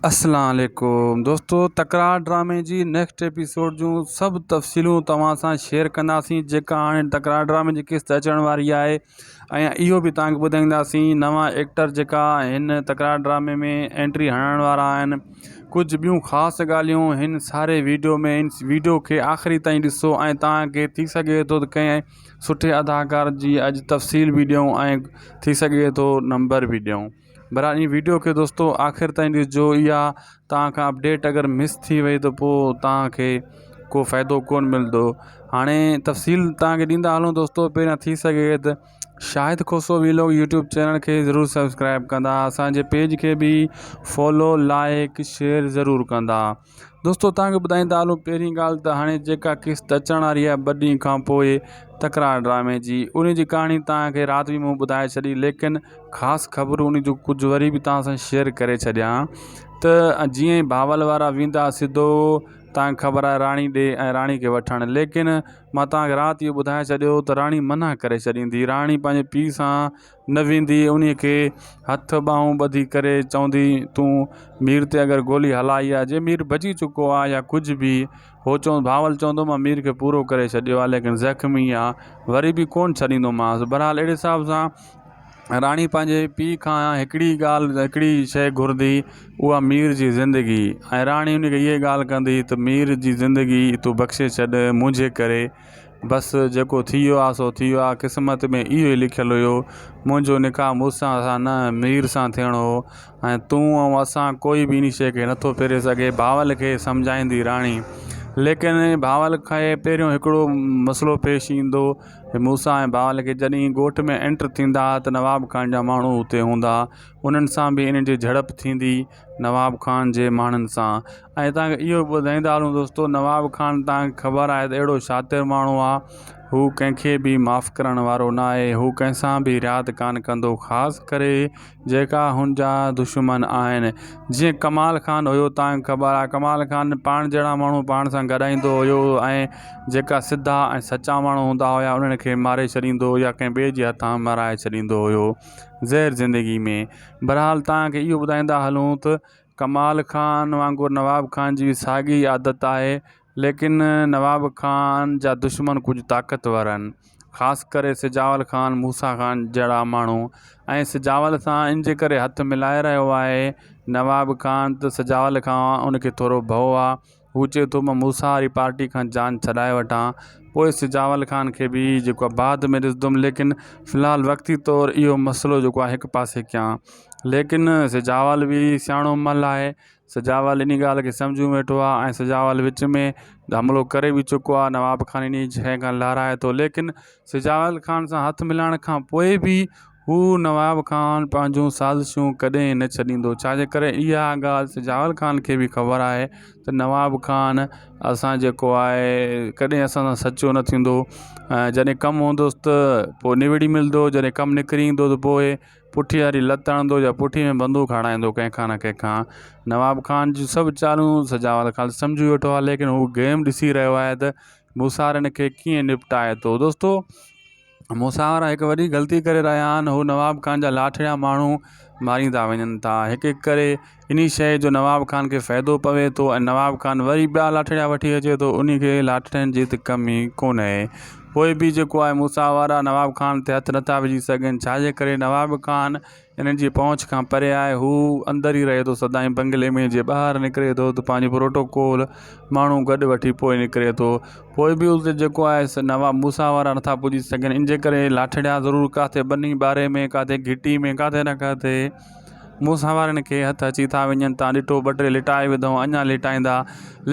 اسلام عليڪم دوستو تڪرار ڊرامي جي نيڪسٽ ايپيسوڊ جون سڀ تفصيلون توهان سان شيئر ڪنداسين جيڪا هاڻي تڪرار ڊرامي جي قسط اچڻ واري آهي ۽ اهو به توهان کي ٻڌائينداسين نوان ايڪٽر جيڪا هن تڪرار ڊرامي ۾ انٽري هڻڻ وارا آهن ڪجهه ٻيون خاص ڳالهيون هن ساري ويڊيو ۾ ان ويڊيو کي آخري تائين ڏسو ۽ توهان کي ٿي سگهي ٿو ته ڪنهن سٺي اداڪار جي اڄ تفصيل به ڏيون ۽ ٿي سگهي ٿو نمبر به ڏيون بھرحال ان ويڊيو کي دوستو آخر تائين ڏسجو اها توهان کان اپڊيٽ اگر مس ٿي وئي ته پوء توهان کي ڪو فائدو ڪونه ملندو هاڻي تفصيل توهان کي ڏيندا هلون دوستو پهريان ٿي سگهي ته Shahid Khoso vlog YouTube channel کي ضرور سبسڪرائب ڪندا اسانجي پيج کي به فالو لائڪ شيئر ضرور ڪندا دوستو توهان کي ٻڌائيندا هلون پهرين ڳالهه ته هاڻي جيڪا قسط اچڻ واري آهي ٻه ڏينهن کان پوء تڪرار ڊرامي جي ان جي ڪهاڻي توهان کي رات به مون ٻڌائي ڇڏي ليڪن خاص خبرون ان جو ڪجهه وري به توهان سان شيئر ڪري ڇڏيان ته جيئن ئي بهاول وارا ويندا سڌو توهان کي خبر آهي راڻي ڏي ۽ راڻي کي وٺڻ ليڪن مان توهان کي رات اهو ٻڌائي ڇڏيو ته راڻي منع ڪري ڇڏيندي راڻي پنهنجي پيء سان نه ويندي انهيء کي هٿ ٻانهون ٻڌي ڪري چوندي تون مير تي اگر گولي هلائي آ جي مير بچي چڪو آ يا ڪجهه به هو چوندو بهاول چوندو مان مير کي پورو ڪري ڇڏيو آ ليڪن زخمي آ وري به ڪونه ڇڏيندومانس بهرحال اهڙي حساب سان راڻي پنهنجي پيء کان هڪڙي ڳالهه هڪڙي شيء گهرندي اها مير جي زندگي ۽ راڻي ان کي اها ڳالهه ڪندي ته مير جي زندگي تون بخشي ڇڏ منهنجي ڪري بس جيڪو ٿي ويو آ سو ٿي ويو آ قسمت ۾ اهو ئي لکيل هيو منهنجو نڪاح موسيٰ سان نه مير سان ٿيڻو هو ۽ تون ۽ اسان ڪوئي به انهي شيء کي نٿو ڦيري سگهي بهاول کي سمجهائيندي راڻي ليڪن بهاول کي پهريون هڪڙو مسئلو پيش ايندو موسيٰ ۽ بهاول کي جڏهن ڳوٺ ۾ انٽر ٿيندا ته نواب خان جا ماڻهو اتي هوندا انهن سان به انهن جي جهڙپ ٿيندي نواب خان جي ماڻهن سان ۽ توهان کي اهو به ٻڌائيندا هلون دوستو نواب خان توهان کي خبر آهي ته اهڙو شاطر ماڻهو آهي هو ڪنهن کي به معاف ڪرڻ وارو نه آهي هو ڪنهن سان به رعايت ڪانه ڪندو خاص ڪري جيڪا هن جا دشمن آهن جيئن ڪمال خان هيو توهان کي خبر آهي ڪمال خان پاڻ جهڙا ماڻهو پاڻ سان گڏائيندو هيو ۽ جيڪا سڌا ۽ سچا ماڻهو هوندا هيا انهن کي ماري ڇڏيندو يا ڪنهن ٻئي جي هٿان مارائي ڇڏيندو هيو زهر زندگي ۾ بهرحال توهان کي اهو ٻڌائيندا هلون ته ڪمال خان وانگر نواب خان جي به ساڳي عادت آهي ليڪن نواب خان جا دشمن ڪجهه طاقتور آهن خاص ڪري سجاول خان موسيٰ خان جهڙا ماڻهو ۽ سجاول سان ان جي ڪري هٿ ملائي رهيو آهي نواب خان ته سجاول کان ان کي ٿورو ڀؤ آهي هو چئي ٿو مان موسيٰ واري پارٽي کان جان ڇڏائي وٺان پوء سجاول خان کي به جيڪو آهي بعد ۾ ڏسندم ليڪن في الحال وقتي طور اهو مسئلو جيڪو آهي هڪ پاسي ڪيان ليڪن سجاول به سياڻو مل آهي سجاول ان ڳالهه کي سمجهيون ويٺو آهي ۽ سجاول وچ ۾ حملو ڪري به چڪو آهي نواب خان ان شيء کان لهرائي ٿو ليڪن سجاول خان سان هٿ ملائڻ کان پوء به هو نواب خان پنهنجون سازشون ڪڏهن نه ڇڏيندو ڇا جي ڪري اها ڳالهه سجاول خان کي به خبر آهي ته نواب خان اسان جيڪو آهي ڪڏهن اسان سان سچو نه ٿيندو ۽ جڏهن ڪم هوندس ته پوء نوڙي ملندو جڏهن ڪم نڪري ايندو ته پوء پٺي واري لت هڻندو يا پٺي ۾ بندوق هڻائيندو ڪنهن کان نه ڪنهن کان نواب خان جون سڀ چالون سجاول خان سمجهي ويٺو آهي ليڪن هو گيم ڏسي رهيو آهي ته موسارن کي ڪيئن نپٽائي ٿو دوستو موسيٰ وارا هڪ وڏي غلطي ڪري رهيا آهن هو نواب خان جا لاٺڙيا ماڻهو ماريندا وڃن ٿا هڪ هڪ ڪري انهي شيء جو نواب خان کي فائدو پوي ٿو ۽ نواب خان وري ٻيا لاٺڙيا وٺي اچي ٿو انهي کي لاٺڙين جي ته ڪمي ڪونهي پوء به جيڪو آهي موسيٰ وارا نواب خان تي هٿ نٿا وجهي سگهن ڇاجي ڪري نواب خان انهن جي پهچ کان پري آهي هو اندر ئي رهي ٿو سدائين بنگلي ۾ جي ٻاهر نڪري ٿو ته پنهنجو پروٽوڪول ماڻهو گڏ وٺي پوء نڪري ٿو پوء به اتي جيڪو آهي سو نواب موسيٰ وارا نٿا پڄي سگهن ان جي ڪري لاٺڙيا ضرور ڪاٿي ٻني ٻاري ۾ ڪاٿي گهٽي ۾ ڪاٿي نه ڪاٿي موسيٰ وارن کي هٿ اچي ٿا وڃن تان ڏٺو ٻه ٽي لٽائي وڌو اڃا لٽائيندا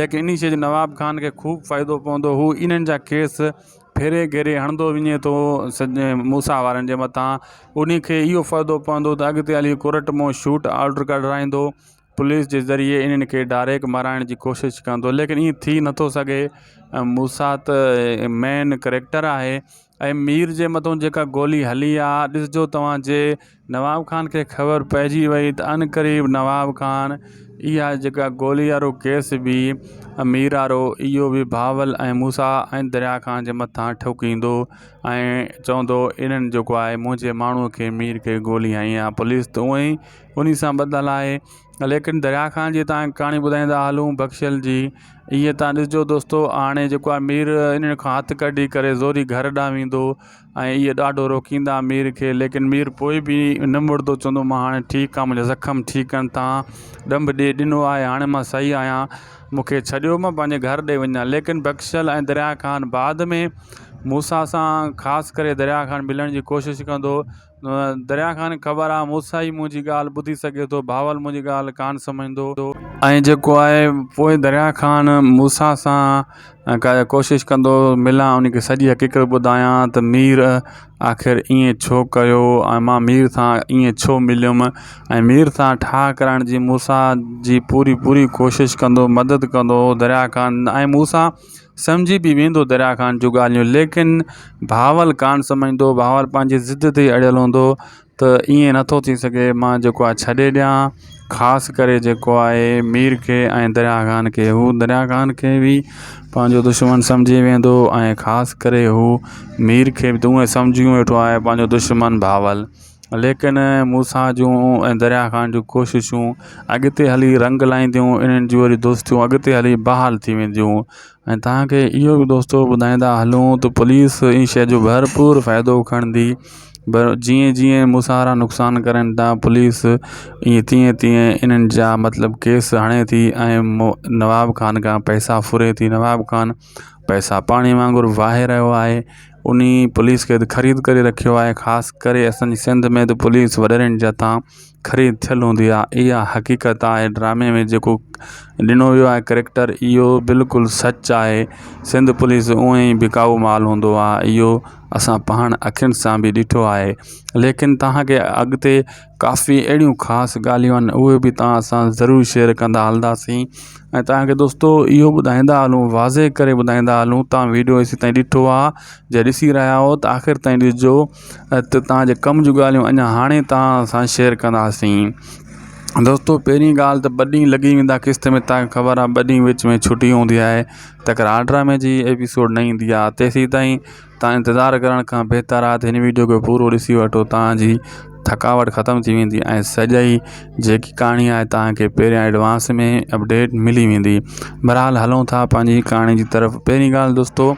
ليڪن انهي شيء جو نواب خان کي خوب فائدو پوندو هو انهن جا ڪيس ڦيري گهيري هڻندو وڃي ٿو سڄي موسيٰ وارن جي مٿان انهي کي اهو فائدو پوندو ته اڳتي هلي ڪورٽ مان شوٽ آرڊر ڪڍرائيندو پوليس جي ذريعي انهن کي ڊائريڪٽ مارائڻ جي ڪوشش ڪندو ليڪن ائين ٿي نٿو سگهي موسيٰ ته مين ڪريڪٽر آهي ۽ مير جي مٿو جيڪا گولي هلي آ ڏسجو توهان جي نواب خان کي خبر پئجي وئي ته عنقريب نواب خان اها جيڪا گولي وارو ڪيس به مير وارو اهو به بهاول ۽ موسيٰ ۽ دريا خان جي مٿان ٺوڪيندو ۽ چوندو انهن جيڪو آهي منهنجي ماڻهوء کي مير کي گولي هنئي آهي پوليس ته اونئن ئي انهي سان ٻڌل آهي. ليڪن دريا خان جي تان ڪهاڻي ٻڌائيندا هلون بخشل جي ايئن تان ڏسجو دوستو هاڻي جيڪو آهي مير انهن کان هٿ ڪڍي ڪري زوري گهر ڏانهن ويندو ۽ اهي ڏاڍو روڪيندا مير کي ليڪن مير پوء به نه مڙندو چوندو مان هاڻي ٺيڪ آهيان منهنجا زخم ٺيڪ آهن تان ڏنڀ ڏي ڏنو آهي هاڻي مان صحيح آهيان مونکي ڇڏيو مان پنهنجي گهر ڏي وڃان ليڪن بخشل ۽ دريا خان بعد ۾ موسيٰ سان خاص ڪري دريا خان ملڻ جي ڪوشش ڪندو دريا خان کي خبر آ موسيٰ ئي منهنجي ڳالهه ٻڌي سگهي ٿو، بهاول منهنجي ڳالهه ڪانه سمجهندو. ۽ جيڪو آهي پوء دريا خان موسيٰ سان ڪوشش ڪندو ملان ان کي سڄي حقيقت ٻڌايان ته مير آخر ائين ڇو ڪيو ۽ مان مير سان ائين ڇو مليم ۽ مير سان ٺاهه ڪرائڻ جي موسيٰ جي پوري پوري ڪوشش ڪندو مدد ڪندو دريا خان ۽ موسيٰ سمجهي به ويندو دريا خان جون ڳالهيون ليڪن بهاول ڪانه سمجهندو بهاول پنهنجي ضد تي اڙيل هوندو ته ائين نٿو ٿي سگهي مان جيڪو آهي ڇڏي ڏيان خاص ڪري جيڪو آهي مير کي ۽ دريا خان کي هو دريا خان کي به پنهنجو دشمن سمجهي ويندو ۽ خاص ڪري هو مير کي به تون سمجهي ويٺو آهي پنهنجو دشمن بهاول ليڪن موسيٰ جون ۽ دريا خان جون ڪوششون اڳتي هلي رنگ لائينديون انهن جون وري دوستيون اڳتي هلي بحال ٿي وينديون ۽ توهان کي اهو به دوستو ٻڌائيندا هلون ته پوليس ان شيء جو ڀرپور فائدو کڻندي جيئن جيئن موسيٰ وارا نقصان ڪرن ٿا پوليس ائين تيئن تيئن انهن جا مطلب ڪيس هڻي ٿي ۽ نواب خان کان پئسا ڦري ٿي نواب خان پئسا پاڻي وانگر واهي رهيو آهي انهي پوليس کي خريد ڪري رکيو آهي خاص ڪري اسان جي سنڌ ۾ ته پوليس وڏيرن جي هٿان خريد ٿيل هوندي آهي اها حقيقت آهي ڊرامي ۾ جيڪو ڏنو ويو آهي ڪريڪٽر اهو بلڪل سچ آهي سنڌ پوليس اونئن ئي بڪائو مال هوندو آهي اهو اسان پاڻ اکين سان به ڏٺو آهي ليڪن توهان کي اڳتي ڪافي اهڙيون خاص ڳالهيون آهن اهي به توهان سان ضرور شيئر ڪندا هلنداسين ۽ توهان کي دوستو اهو ٻڌائيندا هلون واضح ڪري ٻڌائيندا هلون توهان ويڊيو هيسي تائين ڏٺو آهي جي ڏسي رهيا آهيو ته آخر تائين ڏسجو ته توهان جي ڪم جون ڳالهيون اڃا هاڻي توهان سان شيئر ڪنداسين دوستو پهرين ڳالهه ته ٻه ڏينهن لڳي ويندا قسط ۾ توهان کي خبر آهي ٻه ڏينهن وچ ۾ ڇٽي هوندي آهي تڪرار ڊرامي جي ايپيسوڊ نه ايندي آهي تيسين تائين تان انتظار ڪرڻ کان بهتر آهي ته هن ويڊيو کي پورو ڏسي وٺو تان جي ٿڪاوٽ ختم ٿي ويندي ۽ سڄي جيڪي ڪهاڻي آهي تان کي پهريان ايڊوانس ۾ اپڊيٽ ملي ويندي بهرحال هلون ٿا پنهنجي ڪهاڻي جي طرف پهرين ڳالهه دوستو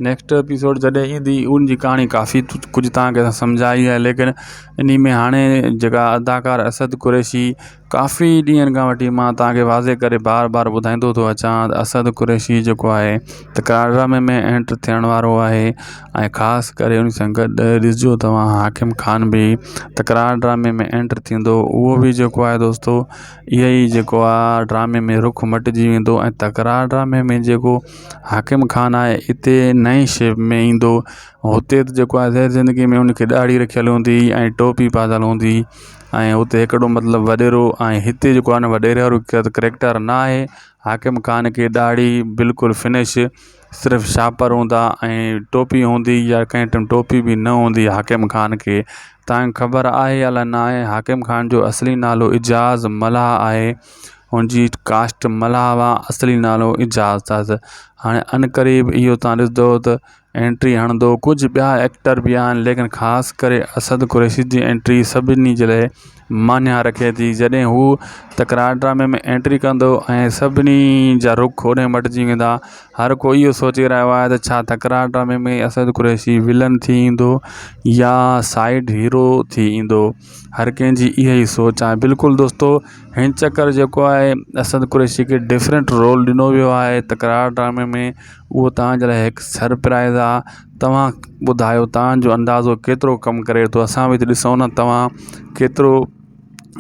نيڪسٽ ايپيسوڊ جڏهن ايندي ان جي ڪهاڻي ڪافي ڪجهه تان کي سمجهائي آهي ليڪن انهي ۾ هاڻي جيڪا اداڪار اسد قريشي ڪافي ڏينهن کان وٺي مان توهان کي واضح ڪري بار بار ٻڌائيندو ٿو اچان ته اسد قريشي جيڪو آهي تڪرار ڊرامي ۾ اينٽر ٿيڻ وارو آهي ۽ خاص ڪري ان سان گڏ ڏسجو توهان حاڪم خان به تڪرار ڊرامي ۾ اينٽر ٿيندو اهو به جيڪو آهي دوستو اهي ئي جيڪو آهي ڊرامي ۾ رخ مٽجي ويندو ۽ تڪرار ڊرامي ۾ جيڪو حاڪم خان آهي اتي نئين شيپ ۾ ايندو هتي ته جيڪو آهي زهر زندگي ۾ ان کي ڏاڙهي رکيل هوندي ۽ ٽوپي پاتل هوندي ۽ اتي هڪڙو مطلب وڏيرو ۽ هتي جيڪو آهي نه وڏيري وارو ڪريڪٽر نه آهي حاڪم خان کي ڏاڙهي بلڪل فنش صرف شاپر هوندا ۽ ٽوپي هوندي يا ڪنهن ٽائيم ٽوپي به نه هوندي حاڪم خان کي تانکي خبر آهي الائي نه آهي حاڪم خان جو اصلي نالو اعجاز ملاح آهي هن جي ڪاسٽ ملاح هئا اصلي نالو اعجاز اٿس هاڻي عنقريب اهو تان ڏسندو ته انٽري هڻندو ڪجهه ٻيا ايڪٽر به آهن ليڪن خاص ڪري اسد قريشي جي انٽري سڀني جي لاء معنيٰ رکي ٿي جڏهن هو تڪرار ڊرامي ۾ انٽري ڪندو ۽ سڀني جا رخ اوڏي مٽجي ويندا هر ڪو اهو سوچي رهيو آهي ته ڇا تڪرار ڊرامي ۾ اسد قريشي ولن ٿي ايندو يا سائيڊ هيرو ٿي ايندو هر ڪنهن جي اها ئي سوچ آهي بلڪل دوستو هن چڪر جيڪو آهي اسد قريشي کي ڊفرنٽ رول ڏنو ويو آهي تڪرار ڊرامي ۾ اهو توهان جي لاء هڪ سرپرائز آ توهان ٻڌايو توهان جو اندازو ڪيترو ڪم ڪري ٿو اسان به ته ڏسون نه توهان ڪيترو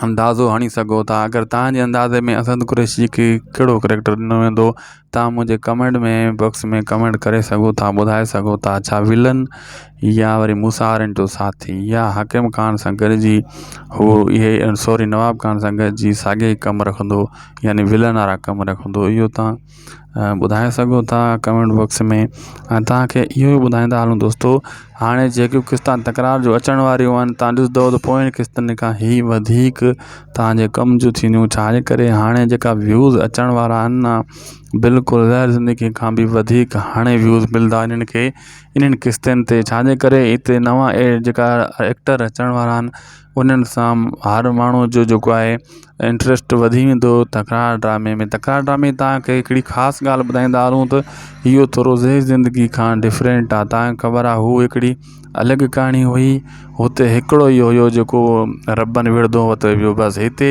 اندازو هڻي سگهو ٿا اگر توهان جي اندازي ۾ اسد قريشي کي ڪهڙو ڪريڪٽر ڏنو ويندو توهان منهنجي ڪمينٽ ۾ باڪس ۾ ڪمينٽ ڪري سگهو ٿا ٻڌائي سگهو ٿا ڇا ولن يا وري موسيٰ آرين جو ساٿي يا حاڪم خان سان گڏجي هو اهي سوري نواب خان سان گڏجي ساڳي ڪم رکندو يعني ولن وارا ڪم رکندو اهو توهان ٻڌائي سگهو ٿا ڪمينٽ باڪس ۾ ۽ توهان کي اهو به ٻڌائيندا هلون دوستو هاڻي جيڪيون قسطا تڪرار جو اچڻ واريون آهن توهان ڏسندو ته پوئين قسطن کان هي وڌيڪ توهان جي ڪم جون ٿينديون ڇا جي ڪري هاڻي جيڪا ويوز اچڻ وارا آهن نه بلڪل زهر زندگي کان به وڌيڪ هاڻي ويوز ملندا انهن کي انهن قسطن تي ڇا جي ڪري هتي نوان اي جيڪا ايڪٽر اچڻ وارا آهن انهن سان هر ماڻهو جو جيڪو آهي انٽرسٽ وڌي ويندو تڪرار ڊرامي ۾ تڪرار ڊرامي توهان کي هڪڙي خاص ڳالهه ٻڌائيندا هلون ته اهو ٿورو زهر زندگي کان ڊفرنٽ آهي توهان کي خبر آهي هو هڪڙي الڳ ڪهاڻي هئي هتي هڪڙو ئي هيو جيڪو ربن وڙهندو هو ته ويو بس هتي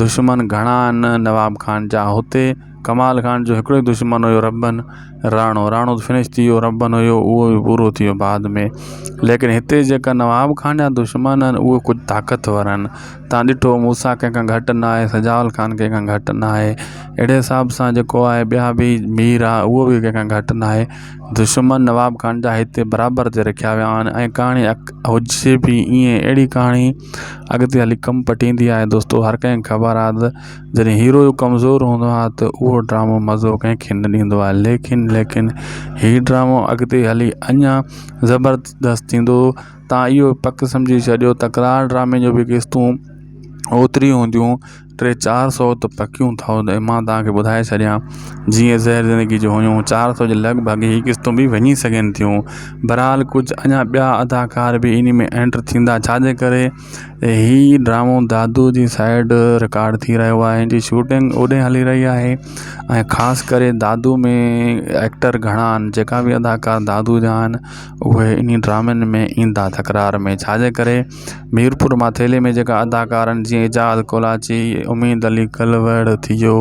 دشمن گهڻا آهن نواب خان جا هتي ڪمال خان جو هڪڙو ئي دشمن هيو ربن راڻو راڻو ته فنش ٿي ويو ربن هيو اهو به پورو ٿي ويو بعد ۾ ليڪن هتي جيڪا نواب خان جا دشمن آهن اهي ڪجهه طاقتور آهن تان ڏٺو موسيٰ ڪنهن کان گهٽ نه آهي سجاول خان ڪنهن کان گهٽ نه آهي اهڙي حساب سان جيڪو آهي ٻيا به مير آهي اهو به ڪنهن کان گهٽ نه آهي دشمن نواب خان جا هتي برابر تي رکيا ويا آهن ۽ ڪهاڻي هجي به ائين اهڙي ڪهاڻي اڳتي هلي ڪم پٽيندي آهي دوستو هر ڪنهن کي خبر آهي ته جڏهن هيرو ڪمزور هوندو آهي ته اهو ڊرامو مزو ڪنهن کي نه ڏيندو آهي ليڪن ليڪن هي ڊرامو اڳتي هلي اڃا زبردست ٿيندو تان اهو پڪ سمجهي ڇڏيو تڪرار ڊرامي جو به قسطون اوتريون هونديون ٽي چار سو ته پڪيون اٿو ته مان توهان کي ٻڌائي ڇڏيان جيئن زهر زندگي جون هيون چار سو جي لڳ ڀڳ هي قسطون به وڃي سگهن ٿيون بهرحال ڪجهه اڃا ٻيا اداڪار به ان ۾ اينٽر ٿيندا ڇاجي ڪري هي ڊرامو دادو جي سائيڊ رڪارڊ ٿي رهيو آهي ان جي شوٽنگ اوڏي هلي رهي آهي ۽ خاص ڪري دادو ۾ ايڪٽر گهڻا آهن جيڪا به اداڪار دادو جا آهن اهي انهي ڊرامن ۾ ايندا تڪرار ۾ ڇا جي ڪري ميرپور ماٿيلي ۾ جيڪا اداڪار آهن جيئن اعجاز ڪولاچي اميد علي ڪلوڙ ٿي ويو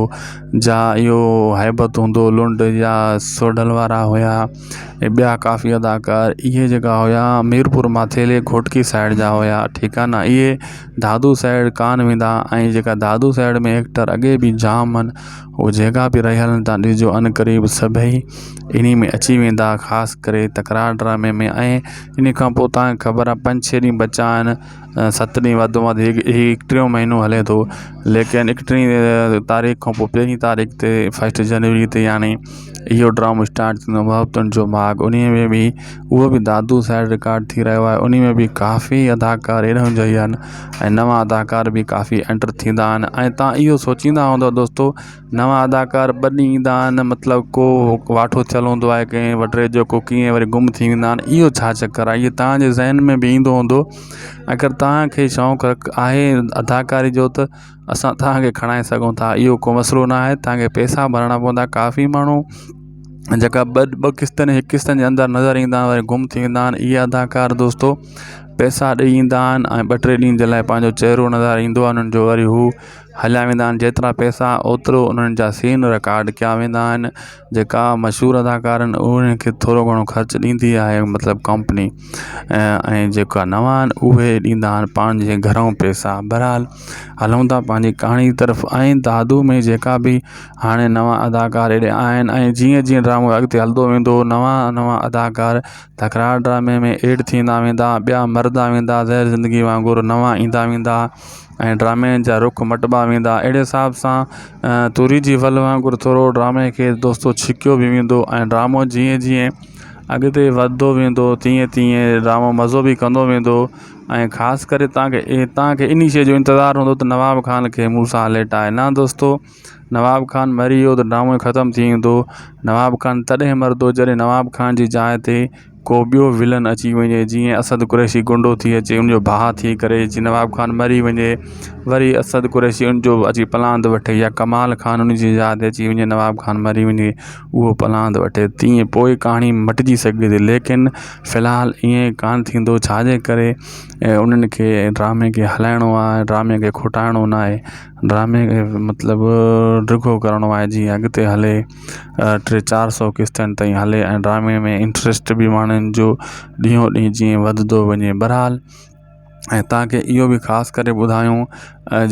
جا اهو هيبت هوندو لنڊ يا سوڍل وارا هيا ۽ ٻيا ڪافي اداڪار اهي جيڪا هيا ميرپور ماٿيلي گهوٽڪي سائيڊ جا هيا ٺيڪ آهي نه اهي دادو سائيڊ ڪانه ويندا ۽ جيڪا دادو سائيڊ ۾ ايڪٽر اڳي به جام آهن اهي جيڪا به رهيل آهن تان ڏسجو عنقريب سڀئي انهي ۾ اچي ويندا خاص ڪري تڪرار ڊرامي ۾ ۽ انهي کان پوءِ توهان کي خبر آهي پنج ڇهه ڏينهن بچا آهن ست ڏينهن وڌ ۾ وڌ هي ٽيون مهينو هلي ٿو ليڪن ايڪٽيهه تاريخ کان پوءِ پهرين تاريخ تي فرسٽ جنوري تي يعني اهو ڊرامو اسٽارٽ ٿيندو محبتن جو ماڳ انهي ۾ به اهو به دادو سائيڊ رڪارڊ ٿي رهيو آهي انهي ۾ به ڪافي اداڪار اهڙا جي آهن ۽ نوان اداڪار به ڪافي انٽر ٿيندا آهن ۽ توهان اهو سوچيندا هوندؤ دوستو نوان اداڪار ٻه ڏينهن ايندا آهن مطلب ڪو واٺو ٿيل هوندو آهي ڪنهن وٽ جيڪو ڪيئن وري گم ٿي ويندا آهن اهو ڇا چڪر آهي اهو توهان جي ذهن ۾ به ايندو هوندو اگر توهان کي شوق آهي اداڪاري جو ته اسان توهان کي کڻائي سگهون ٿا اهو ڪو مسئلو نه آهي توهان کي پئسا ڀرڻا پوندا ڪافي ماڻهو جيڪا ٻه ٻه قسطن هڪ قسطن جي اندر نظر ايندا آهن وري گم ٿي ويندا آهن اهي اداڪار دوستو پئسا ڏئي ايندا آهن ۽ ٻه ٽي ڏينهن جي لاءِ پنهنجو چهرو نظر ايندو آهي انهن جو وري هو هليا ويندا آهن جيترا پئسا اوترو انهن جا سين رڪارڊ ڪيا ويندا آهن جيڪا مشهور اداڪار آهن انهن کي ٿورو گهڻو خرچ ڏيندي آهي مطلب ڪمپني ۽ جيڪا نوان آهن اهي ڏيندا آهن پنهنجي گهرون پئسا بهرحال هلون ٿا پنهنجي ڪهاڻي جي طرف ۽ دادو ۾ جيڪا به هاڻي نوان اداڪار ايڏي آهن ۽ جيئن جيئن ڊرامو اڳتي هلندو ويندو نوان نوان اداڪار تڪرار ڊرامي ۾ ايڊ ٿيندا ويندا ٻيا مرندا ويندا زهر زندگي وانگر نوان ايندا ويندا ۽ ڊرامي جا رخ مٽبا ويندا اهڙي حساب سان توري جي ول وانگر ٿورو ڊرامي کي دوستو ڇڪيو به ويندو ۽ ڊرامو جيئن جيئن اڳتي وڌندو ويندو تيئن تيئن ڊرامو مزو به ڪندو ويندو ۽ خاص ڪري توهان کي توهان کي انهي شيء جو انتظار هوندو ته نواب خان کي مون سان ليٽائي نه دوستو نواب خان مري ويو ته ڊرامو ختم ٿي ويندو نواب خان تڏهن مرندو جڏهن نواب خان جي جاء تي ڪو ٻيو ولن اچي وڃي جيئن اسد قريشي گنڊو ٿي اچي ان جو ڀاء ٿي ڪري جي نواب خان مري وڃي وري اسد قريشي ان جو اچي پلاند وٺي يا ڪمال خان ان جي جاء تي اچي وڃي نواب خان مري وڃي اهو پلاند وٺي تيئن پوء ڪهاڻي مٽجي سگهي ٿي ليڪن في الحال ائين ڪانه ٿيندو ڇاجي ڪري انهن کي ڊرامي کي هلائڻو آهي ڊرامي کي کوٽائڻو ناهي ڊرامي کي مطلب ڊگهو ڪرڻو آهي جيئن اڳتي هلي ٽي چار سئو قسطن تائين هلي ۽ ڊرامي ۾ انٽرسٽ به ماڻهن جو ڏينهون ڏينهن جيئن وڌندو وڃي بهرحال ۽ توهان کي اهو به خاص ڪري ٻڌايون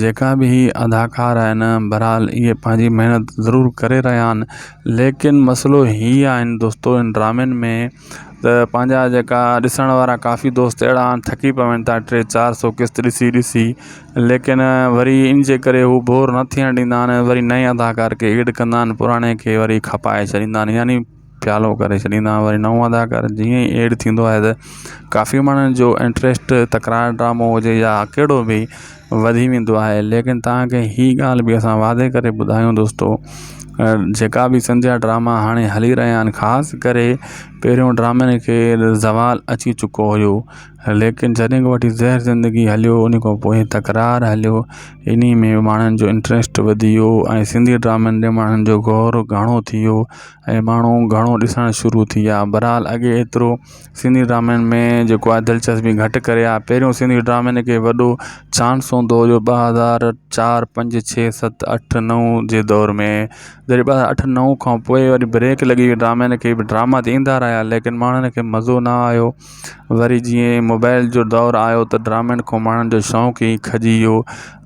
جيڪا به هي اداڪار آهن بهرحال اهي پنهنجي محنت ضرور ڪري رهيا آهن ليڪن مسئلو هي آهن دوستو ان ڊرامن ۾ ته پنهنجا جيڪا ڏسڻ وارا ڪافي دوست اهڙا آهن ٿڪي پون ٿا ٽي چار سئو قسط ڏسي ڏسي ليڪن وري ان جي ڪري هو بور نه ٿيڻ ڏيندا آهن وري نئين اداڪار کي ايڊ ڪندا آهن پراڻي کي وري کپائي ڇڏيندا آهن يعني پيالو ڪري ڇڏيندا آهن وري نئون اداڪار جيئن ئي ايڊ ٿيندو آهي ته ڪافي ماڻهن جو انٽريسٽ تڪرار ڊرامو هجي يا ڪهڙو به وڌي ويندو آهي ليڪن توهان کي هي ڳالهه به اسان واضح ڪري ٻڌايون دوستو جيڪا به سنڌ جا ڊراما هاڻي هلي رهيا آهن خاص ڪري پهريون ڊرامن کي زوال اچي چڪو هيو ليڪن جڏهن کان وٺي زهر زندگي هليو ان کان پوءِ تڪرار هليو انهي ۾ ماڻهن جو انٽريسٽ وڌي ويو ۽ سنڌي ڊرامن تي ماڻهن جو غور گهڻو ٿي ويو ۽ ماڻهو گهڻو ڏسڻ شروع ٿي ويا بهرحال اڳي ايترو سنڌي ڊرامن ۾ جيڪو آهي دلچسپي گهٽ ڪري آهي پهريون سنڌي ڊرامن کي وڏو چانس هوندو هيو 2000 4 5 6 7 8 9 جي دور ۾ جڏهن 2008 9 کان پوءِ وري بريڪ لڳي وئي ڊرامن کي به ڊراما ته ايندا رهيا ليڪن ماڻهن کي مزو نه آيو وري جيئن موبائل جو دور آيو ته ڊرامن کان ماڻهن جو شوق ئي کڄي ويو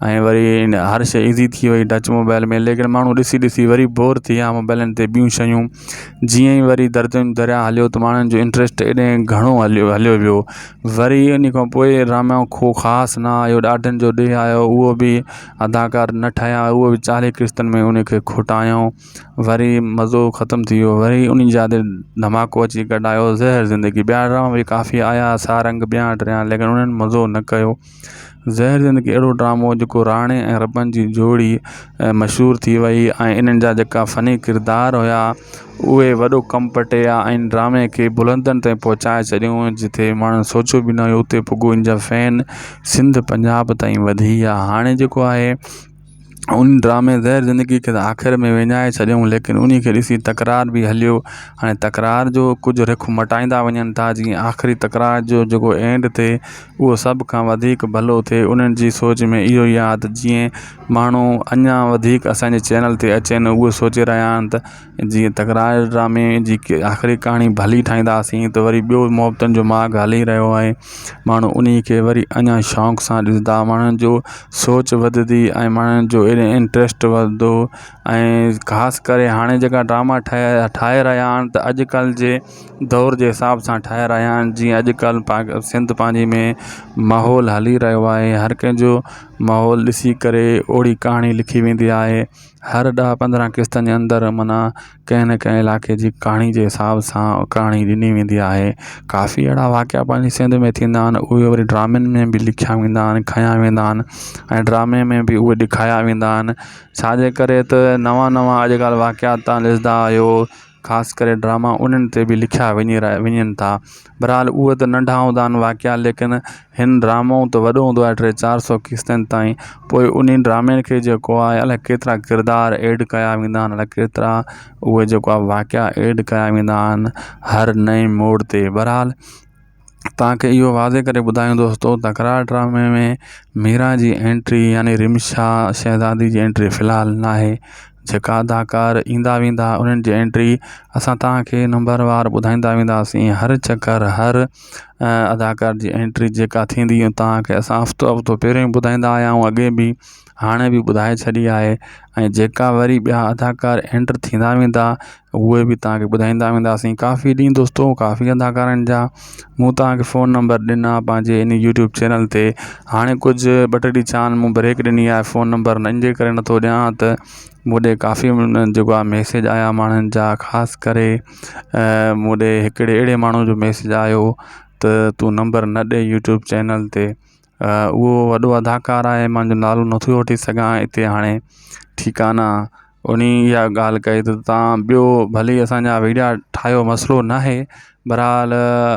۽ وري هر شيءِ ايزي ٿي وئي ٽچ موبائل ۾ ليڪن ماڻهو ڏسي ڏسي وري بور ٿي ويا موبائلن تي ٻيون شيون جيئن ئي وري دردن دريا هليو ته ماڻهن جو انٽريسٽ ايڏي گهڻو هليو هليو ويو وري ان کان پوءِ ڊراما ڪو خاص نه آيو ڏاڍن جو ڏيهه آيو اهو به اداڪار نه ٺهيا اهو به 40 قسطن ۾ ان کي کٽايائون وري مزو ختم ٿي ويو وري ان جا تي ڌماڪو اچي ڪڍايو زهر زندگي ٻيا ڊراما به ڪافي آيا سارنگ ٻيا ٽيا ليڪن انهن مزو نه ڪيو. زهر زندگي اهڙو ڊرامو جيڪو راڻي ۽ ربن جي جوڙي مشهور ٿي وئي ۽ انهن جا جيڪا فني ڪردار هيا اهي وڏو ڪم پٽي ويا ۽ ڊرامي کي بلندين تائين پهچائي ڇڏيون جتي ماڻهن سوچيو به نه هيو اتي پڳو ان جا فين سنڌ پنجاب تائين وڌي ويا هاڻي جيڪو آهي ان ڊرامي زهر زندگي کي ته آخر ۾ وڃائي ڇڏيائون ليڪن انهي کي ڏسي تڪرار به هليو هاڻي تڪرار جو ڪجهه رخ مٽائيندا وڃن ٿا جيئن آخري تڪرار جو جيڪو اينڊ ٿئي اهو سڀ کان وڌيڪ ڀلو ٿئي انهن جي سوچ ۾ اهو ئي آهي ته جيئن ماڻهو اڃا وڌيڪ اسان جي چينل تي اچن اهو سوچي رهيا آهن ته جيئن تڪرار ڊرامي جي آخري ڪهاڻي ڀلي ٺاهينداسين ته وري ٻيو محبتن جو ماڳ هلي رهيو آهي ماڻهو انهي کي وري اڃا شوق سان ڏسندا ماڻهن جو سوچ وڌندي ۽ ماڻهن جو انٽريسٽ وڌندو ۽ خاص ڪري هاڻي جيڪا ڊراما ٺهيا ٺاهي رهيا آهن ته اڄڪلهه جي دور جي حساب سان ٺاهي رهيا آهن جيئن اڄڪلهه سنڌ پنهنجي ۾ ماحول هلي رهيو آهي هر ڪنهن جو ماحول ڏسي ڪري اوهڙي ڪهاڻي لکي ويندي آهي هر 10 15 قسطن جي اندر معنيٰ ڪنهن نه ڪنهن علائقي جي ڪهاڻي جي حساب سان ڪهاڻي ڏني ويندي آهي ڪافي اهڙا واقعا پنهنجي سنڌ ۾ ٿيندا آهن اهي وري ڊرامن ۾ به لکيا ويندا آهن کنيا ويندا آهن ۽ ڊرامي ۾ به اهي ڏيکاريا ويندا آهن ڇا جي ڪري ته نوان نوان اڄڪلهه واقعا توهان ڏسندا آهيو خاص ڪري ڊراما انهن تي به لکيا وڃي رهيا وڃن ٿا بهرحال اهي ته ننڍا هوندا آهن واقعا ليڪن هن ڊرامو ته وڏو هوندو آهي ٽي چار سؤ قسطن تائين پوءِ انهي ڊرامي کي جيڪو آهي الائي ڪيترا ڪردار ايڊ ڪيا ويندا آهن الائي ڪيترا اهي جيڪو آهي واقعا ايڊ ڪيا ويندا آهن هر نئين موڙ تي بهرحال توهان کي اهو واضح ڪري ٻڌايون دوستو تڪرار ڊرامي ۾ ميرا جي انٽري يعني رمشا شهزادي جي انٽري في الحال ناهي جيڪا اداڪار ايندا ويندا انهن جي انٽري اسان توهان کي نمبر وار ٻڌائيندا وينداسين هر چڪر هر اداڪار جي انٽري جيڪا ٿيندي توهان کي اسان هفتو هفتو پهريون ئي ٻڌائيندا آيا آهيون اڳي به هاڻي به ٻڌائي ڇڏي آهي ۽ جيڪا وري ٻيا اداڪار انٽر ٿيندا ويندا اهي به توهان کي ٻڌائيندا وينداسين ڪافي ڏينهن دوستو ڪافي اداڪارن جا مون توهان کي فون نمبر ڏنا پنهنجي ان يوٽيوب چينل تي هاڻي ڪجهه ٻه ٽي ڏينهن ڇا آهن مون بريڪ ڏني آهي فون نمبر ان جي ڪري نٿو ڏيان ته مون ڏي ڪافي جيڪو آهي ميسيج آيا ماڻهن جا خاص ڪري مون ڏي هڪڙي اهڙي ماڻهو جو ميسيج آيو ته تون نمبر نه ڏي يوٽيوب چينل تي اهو وڏو اداڪار آهي مان ان جو نالو نٿو وٺي سگهان هتي هاڻي ٺيڪ آهي نه ان اها ڳالهه ڪئي ته توهان ٻيو ڀلي اسان جا وڊيا ٺاهيو مسئلو نه آهي بهرحال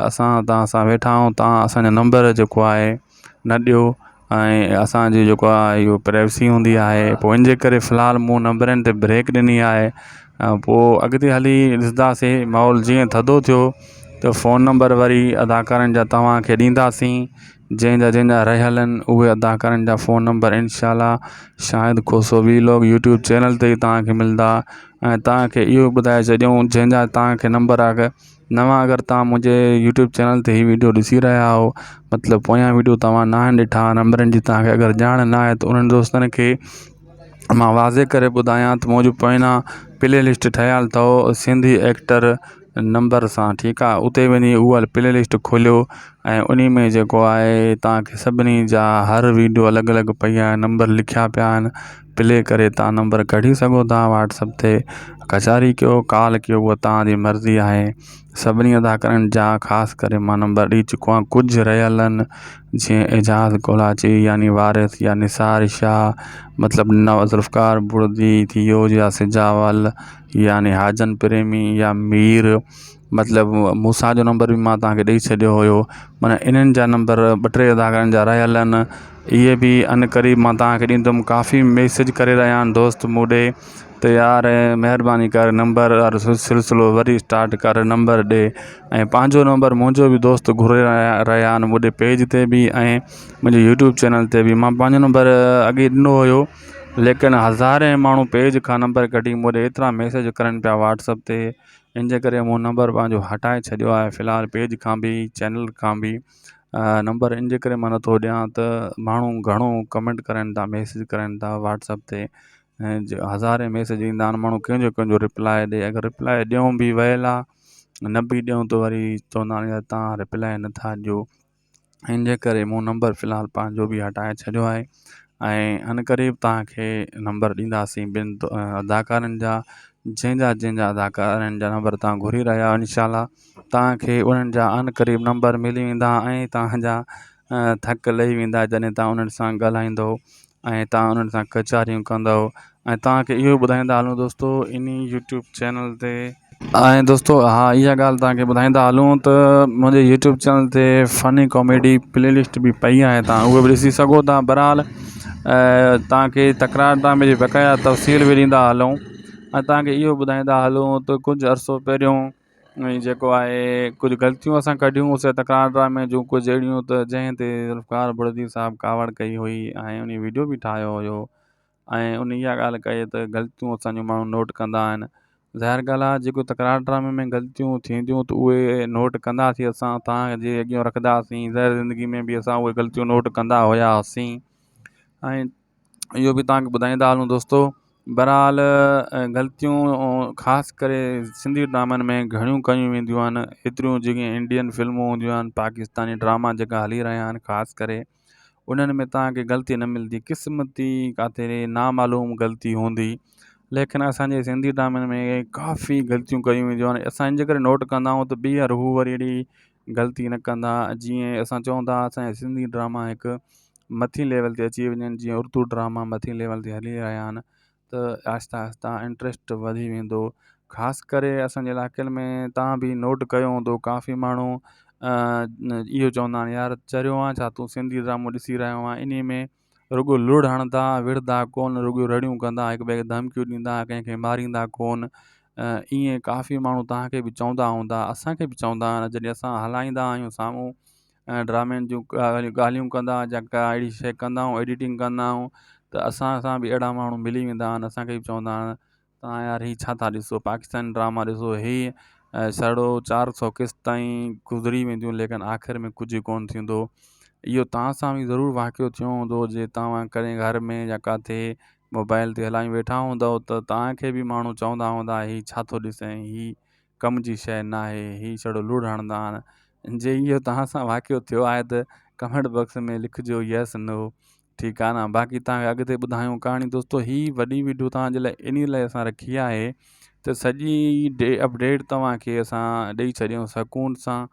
اسان توهان سان ويٺا آهيون توهان اسان جا نمبر جيڪو آهي نه ڏيو ۽ اسان جي جيڪو آهي اهو پرائيويسي هوندي آهي پوءِ ان جي ڪري في الحال مون نمبرن تي بريڪ ڏني آهي ۽ پوءِ اڳتي هلي ڏسنداسين ماحول جيئن ٿڌو ٿيو ته فون نمبر وري اداڪارن جا توهان کي ڏينداسين جنهن جا جنهن جا رهيل آهن اهي اداڪارن جا فون نمبر انشاء الله Shahid Khoso vlog YouTube channel تي ئي توهان کي ملندا ۽ توهان کي اهو ٻڌائي ڇڏيون جنهن جا توهان کي نمبر اگر نوان اگر توهان منهنجي يوٽيوب چينل تي هي وڊيو ڏسي رهيا آهيو مطلب پويان وڊيو توهان نه آهن ڏٺا نمبرن جي توهان کي اگر ڄاڻ نه آهي ته انهن دوستن کي مان واضح ڪري ٻڌايان ته منهنجو پويان پلي لسٽ ٺهيل اٿو سنڌي ايڪٽر نمبر سان ٺيڪ آهي اتي وڃي اها پلي لسٽ کوليو ۽ انهي ۾ جيڪو آهي توهان کي سڀني جا هر وڊيو الڳ الڳ پئي آهي نمبر لکيا پيا آهن پلي ڪري توهان نمبر ڪڍي سگهو ٿا واٽس اپ تي ڪچهري ڪيو ڪال ڪيو اها توهان جي مرضي آهي سڀني اداڪارن جا خاص ڪري مان نمبر ڏئي چڪو آهيان ڪجهه رهيل آهن جيئن اعجاز ڪولاچي يعني وارث يا نثار شاهه مطلب ذوالفقار بڙدي ٿي ويو يا سجاول يعني حاجن پريمي يا مير. مطلب موسيٰ جو نمبر به مان توهان کي ڏئي ڇڏيو هيو معنيٰ انهن جا نمبر ٻه ٽي اداڪارن جا رهيل آهن اهي به عنقريب مان توهان کي ڏيندم ڪافي ميسيج ڪري رهيا آهن دوست مون ڏي ته يار مهرباني ڪر نمبر وارو سلسلو وري اسٽارٽ ڪر نمبر ڏي ۽ پنهنجو نمبر منهنجو به دوست گهري رهيا رهيا آهن مون ڏي پيج تي به ۽ منهنجي يوٽيوب چينل تي به مان پنهنجو نمبر اڳي ڏنو هيو ليڪن هزارين ماڻهو پيج کان نمبر ڪڍي مون ڏي ايترا ميسيج ڪرن پيا واٽس اپ تي ان جي ڪري مون نمبر پنهنجو هٽائي ڇڏيو آهي في الحال پيج کان به چينل کان به نمبر ان جي ڪري مان نٿو ڏيان ته ماڻهو گهڻو ڪمينٽ ڪرن ٿا ميسيج ڪرن ٿا واٽس اپ تي ۽ هزارين ميسيج ايندا آهن ماڻهو ڪنهن جو ڪنهن جو رپلائي ڏي اگر رپلائي ڏيون به ويل آهي نه به ڏيون ته وري چوندا آهن يار توهان رپلائي نٿا ڏيو ان جي ڪري مون نمبر في الحال پنهنجو به هٽائي ڇڏيو آهي ۽ عنقريب توهان کي نمبر ڏينداسين ٻن اداڪارن جا جنهن جا جنهن جا اداڪارن جا نمبر توهان گهري رهيا آهيو انشاء الله توهان کي انهن جا عنقريب نمبر ملي ويندا ۽ توهان جا ٿڪ لهي ويندا جڏهن توهان انهن سان ڳالهائيندو ۽ توهان انهن سان ڪچهريون ڪندؤ ۽ توهان کي اهو ٻڌائيندا هلون دوستو انهي يوٽيوب چينل تي ۽ دوستو ها اها ڳالهه توهان کي ٻڌائيندا هلون ته منهنجي يوٽيوب چينل تي فني ڪاميڊي پلي لسٽ به پئي آهي توهان اهو به ڏسي سگهو ٿا بهرحال توهان کي تڪرار ڊرامي جي بقايا تفصيل به ڏيندا هلون ۽ توهان کي اهو ٻڌائيندا هلون ته ڪجهه عرصو پهريون ۽ جيڪو آهي ڪجهه غلطيون اسان ڪڍيون سي تڪرار ڊرامي جون ڪجهه اهڙيون ته جنهن تي ذوالفقار بڙدي صاحب ڪاوڙ ڪئي هئي ۽ ان ويڊيو به ٺاهيو هيو ۽ ان اها ڳالهه ڪئي ته غلطيون اسانجون ماڻهو نوٽ ڪندا آهن ظاهر ڳالهه آهي جيڪو تڪرار ڊرامي ۾ غلطيون ٿينديون ته اهي نوٽ ڪنداسين اسان توهان جي اڳيان رکنداسين ظاهر زندگي ۾ به اسان اهي غلطيون نوٽ ڪندا هئاسين ۽ اهو به توهان کي ٻڌائيندا هلون دوستو بهرحال غلطيون خاص ڪري سنڌي ڊرامن ۾ گهڻيون ڪيون وينديون آهن ايتريون جيڪي انڊين فلمون هونديون آهن پاڪستاني ڊراما جيڪا هلي رهيا آهن خاص ڪري انهن ۾ توهان کي غلطي نه ملندي قسمتي ڪاٿي نامعلوم غلطي هوندي ليڪن اسانجي سنڌي ڊرامن ۾ ڪافي غلطيون ڪيون وينديون آهن اسان ان جي ڪري نوٽ ڪندا آهيون ته ٻيهر هو وري اهڙي غلطي نه ڪندا جيئن اسان چئون ٿا اسانجا سنڌي ڊراما هڪ مٿين ليول تي اچي وڃن جيئن اردو ڊراما مٿين ليول تي هلي رهيا آهن ته آهستي آهستي انٽرسٽ وڌي ويندو خاص ڪري اسانجي علائقن ۾ توهان به نوٽ ڪيو هوندو ڪافي ماڻهو اهو چوندا آهن يار چريو آهين ڇا تون سنڌي ڊرامو ڏسي رهيو آهين انهي ۾ رڳو لڙ هڻندا وڙهندا ڪونه رڳو رڙيون ڪندا هڪ ٻئي کي ڌمڪيون ڏيندا ڪنهن کي ماريندا ڪونه ائين ڪافي ماڻهو توهان کي به چوندا هوندا اسان کي به چوندا آهن جڏهن اسان هلائيندا آهيون سامهون ڊرامن جون ڳالهيون ڪندا يا ڪا اهڙي شيء ڪندا آهيون ايڊيٽنگ ڪندا آهيون ته اسان سان به اهڙا ماڻهو ملي ويندا آهن اسان کي به چوندا آهن توهان يار هي ڇا ٿا ڏسو پاڪستاني ڊراما ڏسو هي سڙو 400 قسط تائين گذري وينديون ليڪن آخر ۾ ڪجهه ڪونه ٿيندو اهو توهان سان به ضرور واقعو ٿيو هوندو جي توهان ڪڏهن گهر ۾ يا ڪاٿي موبائل تي هلائي ويٺا هوندؤ ته توهان کي به ماڻهو چوندا هوندا هي ڇا ٿو ڏسين هي ڪم جي شيء ناهي هي ڇڙو لڙ هڻندا آهن جي اهو توهان سان واقعو ٿيو آهي ته ڪمينٽ باڪس ۾ لکجو يس نو ٺيڪ آهي نه باقي توهان کي اڳتي ٻڌايون ڪهاڻي دوستو هي وڏي ويڊيو توهان جي لاء انهي لاء اسان رکي آهي ته سڄي ڊي اپڊيٽ توهان کي اسان ڏئي ڇڏيون سڪون سان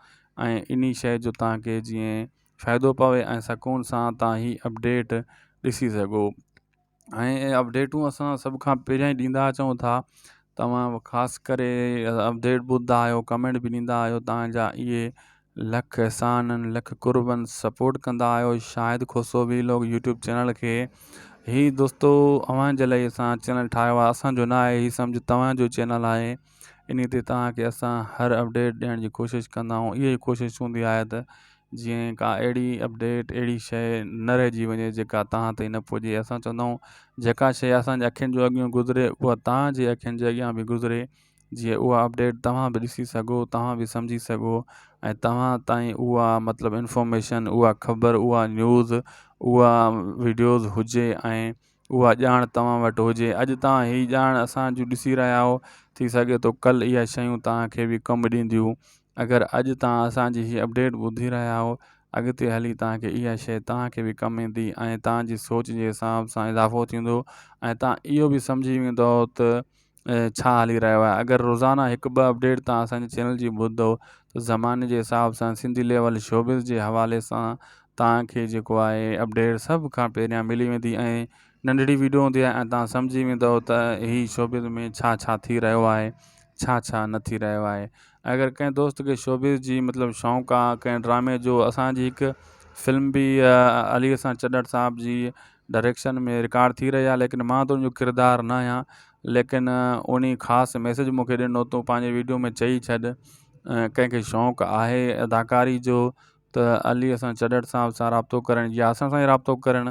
۽ انهي شيء جو توهان کي جيئن فائدو پوي ۽ سڪون سان توهان هي اپڊيٽ ڏسي سگهو ۽ اپڊيٽون اسان سڀ کان پهريان ئي ڏيندا اچون ٿا توهان خاص ڪري اپڊيٽ ٻڌندا آهيو ڪمينٽ به ڏيندا آهيو توهان جا اهي لک احسان آهن لک قرب آهن سپورٽ ڪندا آهيو Shahid Khoso vlog YouTube channel کي هي دوستو اوهان جي لاء اسان چينل ٺاهيو آهي اسانجو نه آهي هي سمجهو توهان جو چينل آهي انهي تي توهان کي اسان هر اپڊيٽ ڏيڻ جي ڪوشش ڪندا آهيون اها ئي ڪوشش هوندي آهي ته جيئن ڪا اهڙي اپڊيٽ اهڙي شيء نه رهجي وڃي جيڪا توهان تائين نه پڄي اسان چوندا آهيون جيڪا شيء اسانجي اکين جي اڳيان گذري اها توهان جي اکين جي اڳيان به گذري جيئن اها اپڊيٽ توهان به ڏسي سگهو توهان به سمجهي سگهو ۽ توهان تائين اها مطلب انفارميشن اها خبر اها نيوز اها وڊيوز هجي ۽ اها ڄاڻ توهان وٽ هجي اڄ توهان هي ڄاڻ اسان جون ڏسي رهيا آهيو ٿي سگهي ٿو ڪل اها شيون توهان کي به ڪم ڏينديون اگر اڄ توهان اسان جي هي اپڊيٽ ٻڌي رهيا آهيو اڳتي هلي توهان کي اها شيء توهان کي به ڪم ايندي ۽ توهان جي سوچ جي حساب سان اضافو ٿيندو ۽ توهان اهو به سمجهي ويندو ته ڇا هلي رهيو آهي اگر روزانه هڪ ٻه اپڊيٽ توهان اسان جي چينل جي ٻڌو ته زماني جي حساب سان سنڌي ليول شوبز جي حوالي سان توهان کي جيڪو آهي اپڊيٽ سڀ کان پهريان ملي ويندي ۽ ننڍڙي ويڊيو هوندي آهي ۽ توهان سمجهي ويندو ته هي شوبز ۾ ڇا ڇا ٿي رهيو آهي ڇا ڇا نه ٿي رهيو آهي ۽ اگر ڪنهن دوست کي شوبز جي مطلب شوق آ ڪنهن ڊرامي جو اسانجي هڪ فلم به علي حسن چنڙ صاحب جي ڊائريڪشن ۾ رڪارڊ ٿي رهي آ ليڪن مان ته ان جو ڪردار نه آهيان ليڪن انهي خاص ميسيج مونکي ڏنو تون پنهنجي ويڊيو ۾ چئي ڇڏ ڪنهن کي شوق آهي اداڪاري جو ته علي حسن چنڙ صاحب سان رابطو ڪرڻ يا اسان سان ئي رابطو ڪرڻ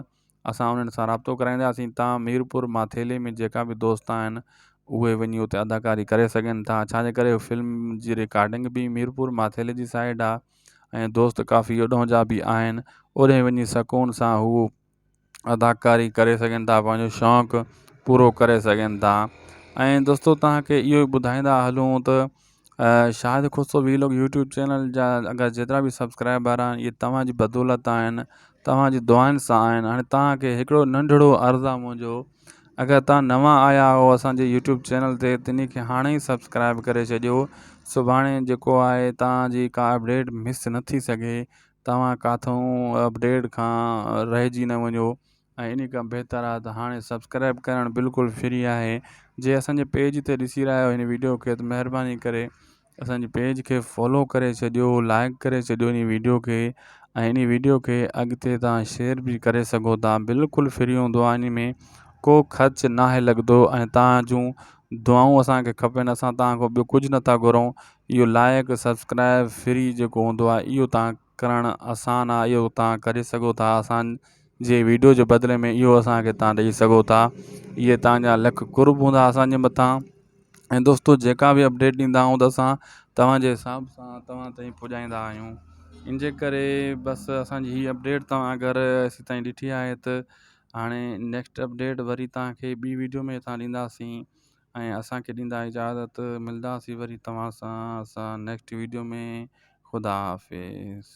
اسان انهن سان رابطو ڪرائينداسين تان ميرپور ماٿيلي ۾ جيڪا به دوست آهن اهي وڃي اتي اداڪاري ڪري سگهن ٿا ڇاجي ڪري فلم جي رڪارڊنگ به ميرپور ماٿيلي جي سائيڊ آهي ۽ دوست ڪافي اوڏهون جا به آهن اوڏي وڃي سڪون سان هو اداڪاري ڪري سگهن ٿا پنهنجو شوق پورو ڪري سگهن ٿا ۽ دوستو توهانکي اهو ٻڌائيندا هلون ته Shahid Khoso vlog YouTube channel جا اگر جيترا به سبسڪرائبر آهن اهي توهان جي بدولت آهن توهان جي دعائن سان آهن هاڻي توهان کي هڪڙو ننڍڙو عرض آهي منهنجو اگر توهان نوان آيا آهيو اسانجي يوٽيوب چينل تي تنهن کي هاڻي ئي سبسڪرائب ڪري ڇڏيو سڀاڻي جيڪو آهي توهان جي ڪا اپڊيٽ مس نه ٿي سگهي توهان ڪاٿون اپڊيٽ کان رهجي نه وڃو ۽ انهي کان بهتر آهي ته هاڻي سبسڪرائب ڪرڻ بلڪل فري آهي جي اسان جي پيج تي ڏسي رهيا آهيو هن ويڊيو کي ته مهرباني ڪري اسان جي پيج کي فالو ڪري ڇڏيو لائڪ ڪري ڇڏيو انهي ويڊيو کي ۽ انهي ويڊيو کي اڳتي تان شيئر به ڪري سگهو ٿا بلڪل فري هوندو آهي انهي ۾ ڪو خرچ ناهي لڳندو ۽ تان جون دعائون اسان کي کپن اسان تان کان ٻيو ڪجهه نٿا گهرون اهو لائڪ سبسڪرائب فري جيڪو هوندو آهي اهو تان ڪرڻ آسان آ اهو توهان ڪري سگهو ٿا اسان جي ويڊيو جي بدلي ۾ اهو اسانکي توهان ڏئي سگهو ٿا اهي توهان جا لک قرب هوندا اسانجي مٿان ۽ دوستو جيڪا به اپڊيٽ ڏيندا آهيون ته اسان توهانجي حساب سان توهان تائين پڄائيندا آهيون ان جي ڪري بس اسانجي هي اپڊيٽ توهان اگر ايسي تائين ڏٺي آهي ته هاڻي نيڪسٽ اپڊيٽ وري توهانکي ٻي ويڊيو ۾ اسان ڏينداسين ۽ اسان کي ڏيندا اجازت ملداسين وري توهان سان اسان نيڪسٽ ويڊيو ۾ خدا حافظ.